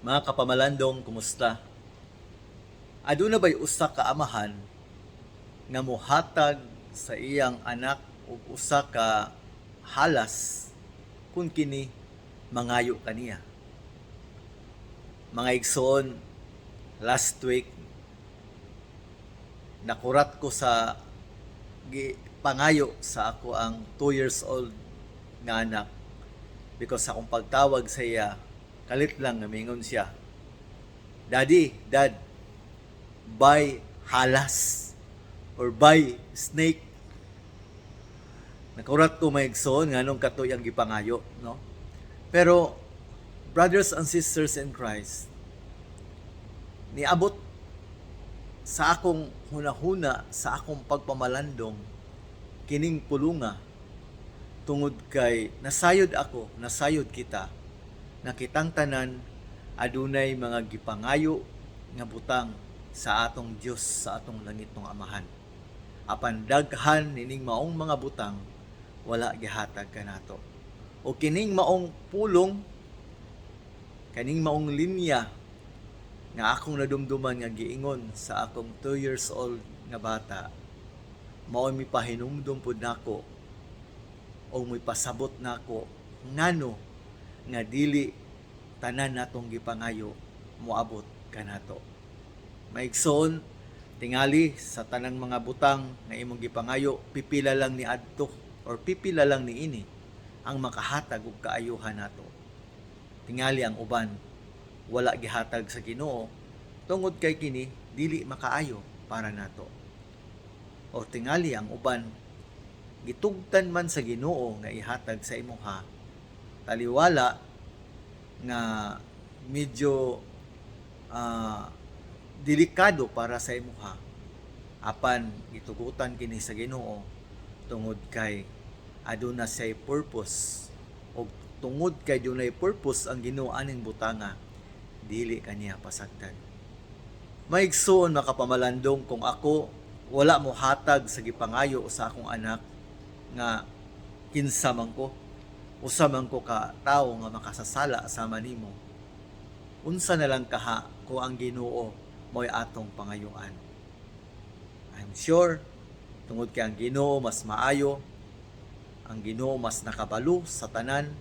Mga kapamalandong, kumusta? Aduna ba'y usa ka amahan nga mohatag sa iyang anak og usa ka halas kung kini mangayo kaniya? Mga igsoon, last week nakurat ko sa pangayo sa ako ang 2 years old nga anak because sa akong pagtawag sa iya, kalit lang nga mingon siya, "Daddy, Dad, buy halas or buy snake." Nakurat ko, mga igsoon, nganong katoy ang gipangayo, no? Pero brothers and sisters in Christ, niabot sa akong hunahuna, sa akong pagpamalandong kining pulunga tungod kay nasayod ako, nasayod kita na kitang tanan adunay mga gipangayo nga butang sa atong Dios, sa atong langitnong Amahan. Apan daghan nining maong mga butang wala gihatag kanato. O kining maong pulong, kaning maong linya nga akong nadumduman nga giingon sa akong 2 years old nga bata, mao mipahinumdum pud nako o pasabot nako ngano nga dili tanan natong gipangayo moabot kanato. Maigsoon, tingali sa tanang mga butang nga imong gipangayo, pipila lang ni adto or pipila lang ni ini ang makahatag og kaayuhan nato. Tingali ang uban wala gihatag sa Ginoo tungod kay kini dili makaayo para nato. O tingali ang uban gitugtan man sa Ginoo nga ihatag sa imuha, taliwala nga medyo delikado para sa imuha, apan gitugutan kini sa Ginoo tungod kay aduna siyay purpose, og tungod kay dunay purpose ang Ginoo aning butanga, dili kaniya pasagdan. Maigsoon, makapamalandong, kung ako wala mo hatag sa gipangayo sa akong anak, nga kinsa man ko, usa man ko ka tawo nga makasasala sama nimo, unsa na lang kaha kung ang Ginoo mo'y atong pangayuan? I'm sure tungod kay ang Ginoo mas maayo, ang Ginoo mas nakabalo sa tanan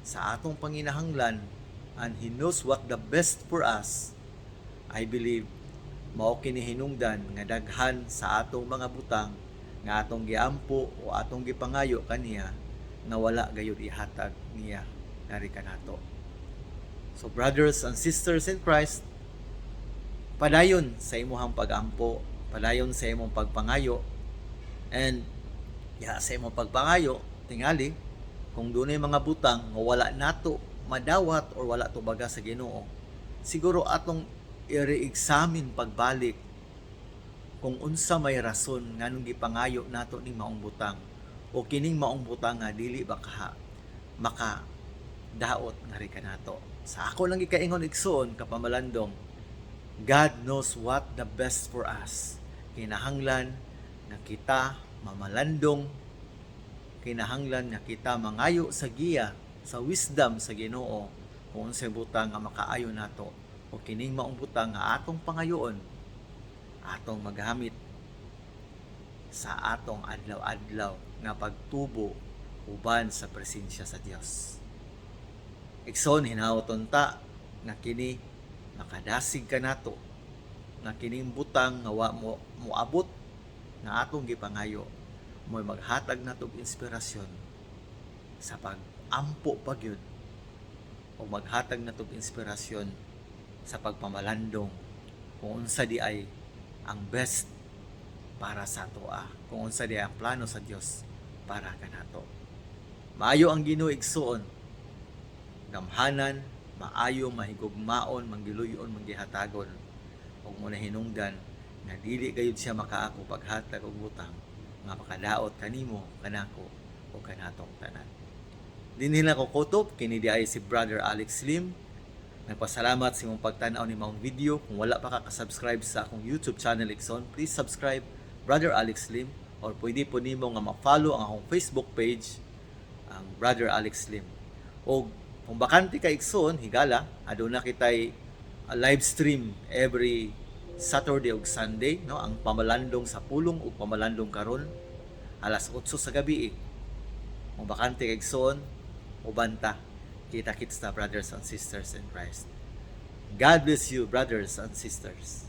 sa atong panginahanglan, and He knows what the best for us. I believe mao kini hinungdan nga daghan sa atong mga butang nga atong giampo o atong gipangayo kaniya nga wala gayud ihatag niya nari kanato. So brothers and sisters in Christ, padayon sa imuhang pagampo, padayon sa imong pagpangayo, and ya sa imong pagpangayo, tingali kung dunay mga butang nga wala nato madawat or wala tubaga sa Ginoo, siguro atong i-re-examine pagbalik kung unsa may rason nganong gipangayo nato ning maong butang o kining maong butang nga dili ba kaha maka daot ngari kanato. Sa ako lang gikaingon, igsoon, kapamalandong, God knows what the best for us. Kinahanglan nga kita mamalandong, kinahanglan nga kita mangayo sa giya, sa wisdom sa Ginoo kung unsay butang nga makaayo nato o kining maong butang nga atong pangayoon, atong magamit sa atong adlaw-adlaw nga pagtubo uban sa presensya sa Dios. Igsoon, hinawton ta nga kini makadasig kanato, nga kining butang nga wa mo moabot nga atong gipangayo mo'y maghatag natog inspirasyon sa pag-ampo pa gyud o maghatag natog inspirasyon sa pagpamalandong kung unsa di ay ang best para sa atoa, kung unsa di ay ang plano sa Dios para kanato. Maayo ang Ginoo, igsuon, gamhanan, maayo, mahigugmaon, manggiluyon, manggihatagon, ug mo na hinungdan nga dili gayud siya makaako paghatag og butang nga makadaot kanimo, kanako o kanatong tanan. Dinhi na ko kutob. Kini di ay si Brother Alex Lim. Nagpasalamat sa imong pagtan-aw ni maong video. Kung wala pa ka ka-subscribe sa akong YouTube channel, igsoon, please subscribe, Brother Alex Lim, or pwede po nimo nga ma-follow ang akong Facebook page, ang Brother Alex Lim. Og Kung bakante ka, igsoon, higala, aduna kitay live stream every Saturday ug Sunday, no, ang pamalandong sa pulong ug pamalandong karon alas 8 sa gabi eh. Kung bakante ka, igsoon, uban ta. Kita kits ta, brothers and sisters in Christ. God bless you, brothers and sisters.